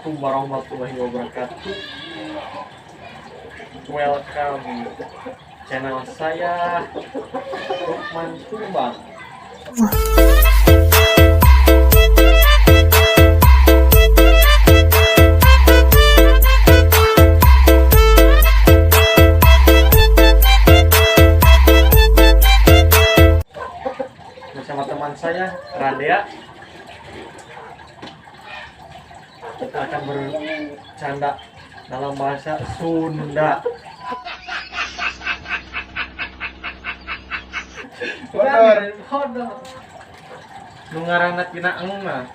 Assalamualaikum warahmatullahi wabarakatuh. Welcome channel saya Lukman Tumbang. Bersama teman saya Radea. Kita akan bercanda dalam bahasa Sunda. Bodoh. Nu ngaranna tina eng mah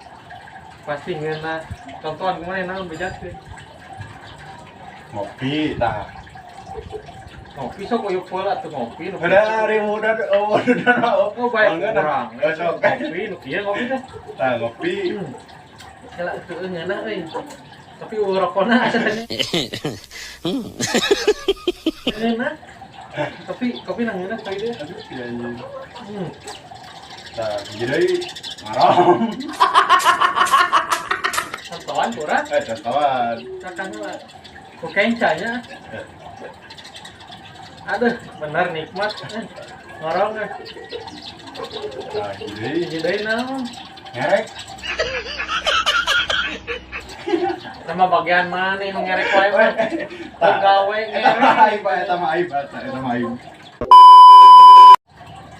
pasti ngeunah. Contohan kumaha naon bejakeun? Ngopi tah. Ngopi sok uyuk heula atuh ngopi nu. Udah ari muda oh udah. Oh baik urang. Ngopi nu kieu ngopi teh. Tah ngopi. Heula teu ngeunah euy. Tapi eueuh rokona asa teh. Ngeunah. Tapi kopi nang ngeunah kali deh. Aduh iya. Tah jadi ngarong. Contohan kurang? Contohan. Kakak heula. Ku kencanya. Aduh, bener nikmat. Ngorong eh. Nah, jadi naon? Ngerek. Sama bagian mana nu ngerek wae mah? Gawe ngerek. Aib eta mah aib, eta mah aib.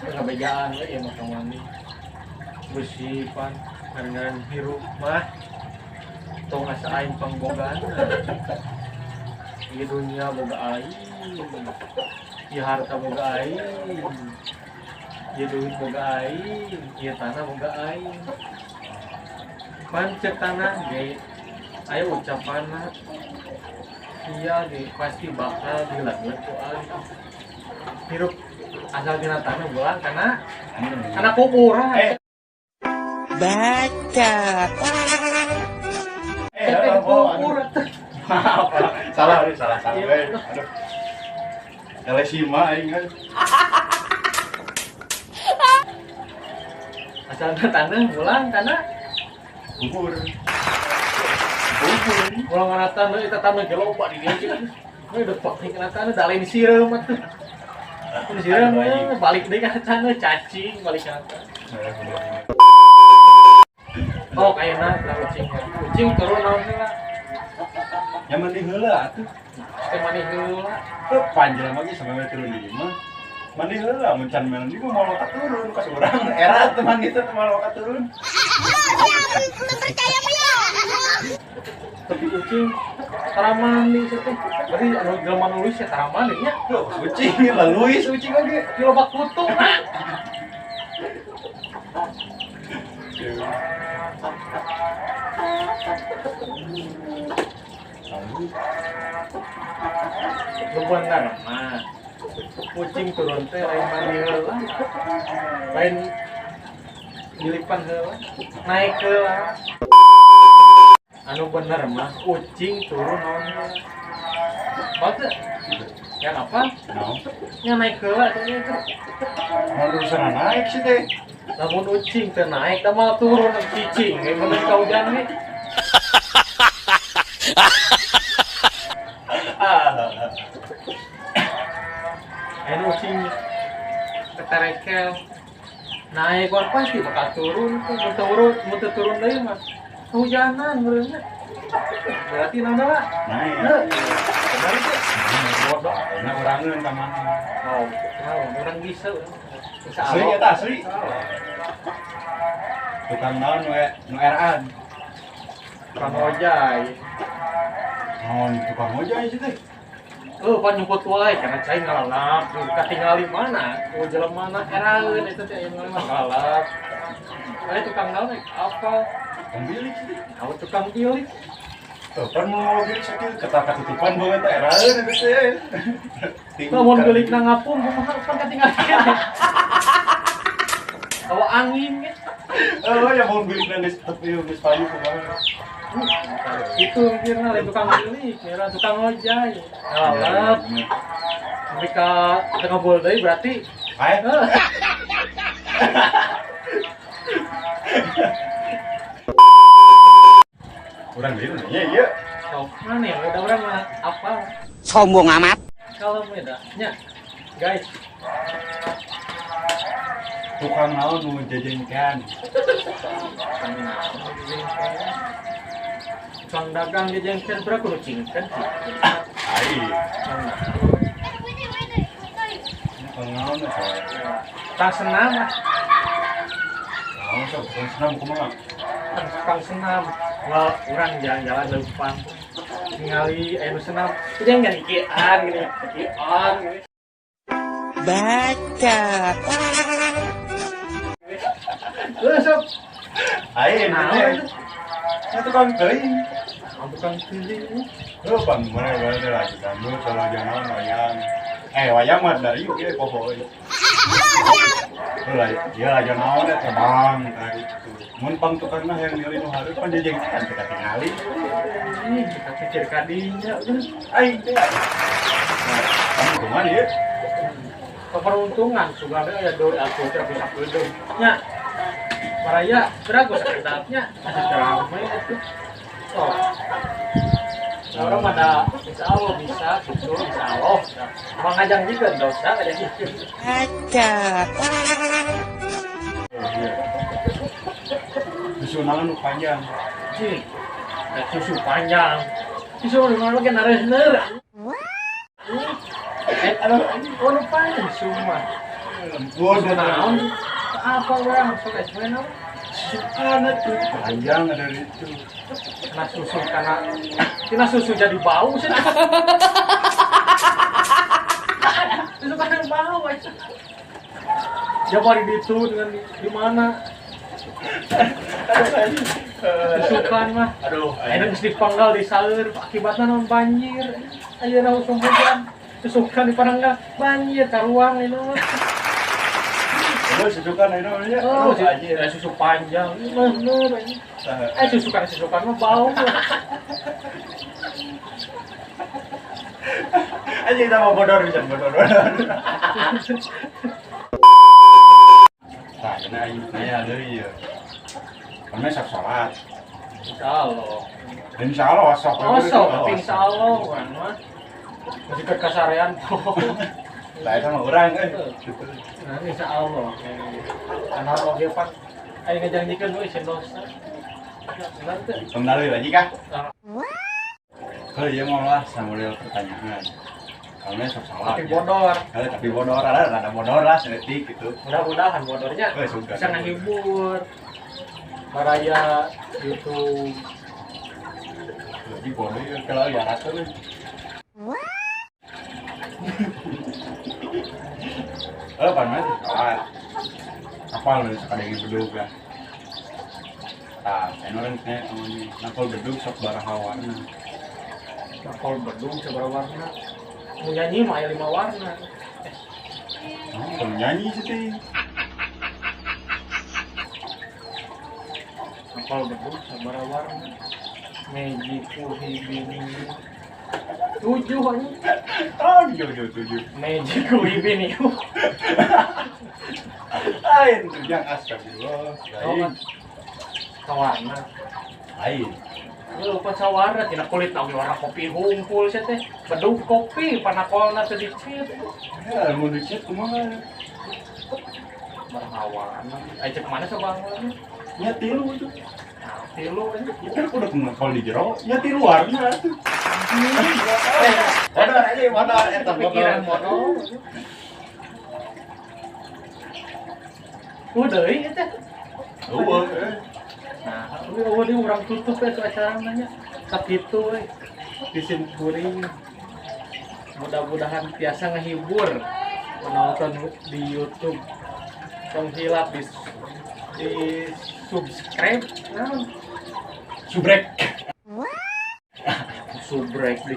Ngabejaan we ieu mah kamani. Beusi pan ngaran hirup mah. Tong asa aing pangbogaan. Ieu dunia boga aing. Ieu harta boga aing. Ieu duit boga aing, ieu tanah boga aing. Pan cek tanah ge aya ucapanna sia ge pasti bakal dileungeut ku aing. Hirup asal dina tanah bulan kana kuburan. Baca. Kubur. Salah, salah, salah. Aduh. Elesima aing kan. Asal tanah bulan kana kubur. Kubur. Ulang kana tanah eta tanah ge loba di dieu. We udah pakai kana tanah da lain sireum atuh. Sireum balik deui kana tanah cacing balik kana tanah. Oh, kayakna lah kucing. Kucing turun naon heula? Ya mandi heula atuh. Teh mandi heula. Heuh, panjang lagi sampai turun di mah. Mandi heula mun can mandi mah moal ka turun ka urang era teu mandi teh moal ka turun. Percaya mah ya. Tapi kucing tara mandi teh. Berarti anu jelema nulis ya tara mandi nya. Tuh, kucing lah luis kucing oge. Tapi loba kutu nah. Lu bener mah. Kucing turun teh lain mandi heula. Lain nyilipan heula, naik heula. Anu bener mah kucing turun naon heula. Apa yang apa? No. Nya naik heula teh itu. Mun urusan naik sih teh. Lamun ucing teh naik da mah turun cicing we mun kaujan we. Anu ucing keterekel naik wan pasti bakal turun tuh mun turun mun teu turun deui mah kehujanan meureunna. Berarti naon lah? Naik. Bener teh. Bodoh. Nah urangeun ka mana? Oh, urang bisa. Asli eta asli. Tukang naon nu RA-an? Tukang ojai. Naon tukang ojai sih teh? Oh, pan nyumput wae karena cai ngalalap, katingali mana? Oh, jelema mana eraeun eta teh aya mah ngalalap. Aya tukang naon apa? Tukang bilik sih. Tahu tukang bilik. Tuh, pan mau bilik sakieu ketutupan banget teh eraeun eta teh. Lamun bilik na ngapung kumaha pan katingali. Bawa angin ge. Oh, ya mun bilik na geus tepi geus payu kumaha. Itu mikirna lain tukang bilik, mira tukang ojai. Ngalalap. Sampai ka tengah bol deui berarti. Ae. Urang deui nya. Iya, iya. Sok mana ya udah orang mah apa? Sombong amat. Kalau beda nya. Guys, Tukang naon nu jajengkean? Tukang naon jejengkean? Tukang dagang jejengkean berapa kudu cingkeun sih. Ai. Tukang naon? Tukang naon nu soe? Tukang senam lah. Naon sok tukang senam kumaha? Tukang senam. Wah, urang jalan-jalan leumpang. Ningali aya nu senam, jejengkean ikian gini, ikian gini. Baca. Heuh sok. Ai, Naon teh. itu? Nya tukang teuing. Ah, tukang teuing. Heuh, pan mana bae teh lagi dangdut salah naon wayang. Eh, wayang mah dari ieu ge poho euy. Heuh lah, ieu lagi naon teh terbang tah gitu. Mun pang tukangna hayang ningali nu hareup pan jejengkean teh katingali. Ih, kita pikir kadinya udah. Ai teh. Kamu kumaha ieu? Keperuntungan sudah ada ya doi aku tidak bisa gedung nya baraya berago sakedapnya masih ramai itu. Oh, orang ada insya Allah bisa gitu, insya Allah emang ngajang juga dosa ada gitu. Baca. Iya. Susu naon nu panjang? Cik, nah, susu panjang susu di mana lagi nares-ner. Eh, aduh, oh, nu panjang susu mah. Lembut Susu naon apa orang sok es naon? Susu kana tuh panjang ada itu. Kena susu karena kena susu jadi bau sih. Susu karena bau aja. Jauh hari itu dengan di mana? Susukan mah. Aduh, Ayeuna geus dipanggal di saeur akibatna naon banjir. Ayeuna usum hujan. Susukan di pananggal banjir karuang ini mah. Aduh, susukan ayeuna nya. Oh, Aduh, anjir. Susu panjang. Bener anjing. Eh, susukan mah bau. Anjing kita mau bodor bisa bodor. Nah, ini aing nanya deui ieu. Karena sok salat. Insyaallah. Insya Allah sok. Oh, sok, tapi insya Allah urang mah. Masih ke kasarean. Lah eta mah urang euy. Nah, insya Allah. Karena oge pan aing ngajanjikeun we isin dosa. Benar teu? Kembali lagi kah? Nah, Heuh, ieu mah lah samodel pertanyaan. Karena sok salat. tapi bodor. Heuh, tapi bodor ada rada bodor lah saeutik gitu. Mudah-mudahan bodornya Heuh, suka. bisa ngehibur. Baraya YouTube. Jadi bodor ieu kalau ya rasa euy. Eh, pan mah salat. Apa lu sakadenge bedug lah. Tah, aya orang teh amun nakol bedug sok baraha warna. Nakol bedug sabaraha warna. Mau nyanyi mah aya 5 warna. Oh, kalau nyanyi sih teh. Nakol bedug sabaraha warna. Meji kuhibini. 7 anjing. Oh, tujuh tujuh. Meji kuhibini. Lain tujuh astagfirullah. Oh, Lain. sawarna. Lain. Lu lupa sawarna tina kulit oge warna kopi hungkul sia teh. Bedug kopi panakolna teu dicet. Ya, mun dicet kumaha? Baraha warna. Ai cek mana sabaraha warna? Nya tilu itu. Nah, tilu anjing. Ya kan udah kalau di jero, nya tilu warna tuh. Bodor aja, bodor eta Pikiran bodor. bodor. Udah deui eta. Eueuh, eh. Nah, eueuh deui urang tutup ya acara nanya. Sakitu we. Disim kuring. Mudah-mudahan tiasa ngehibur penonton di YouTube. Tong hilap di subscribe, nah, Subrek. subrek di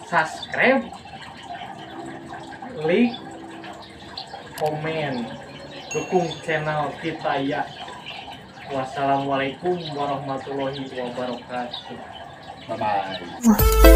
subscribe, like, komen, dukung channel kita ya. Wassalamualaikum warahmatullahi wabarakatuh. Bye bye.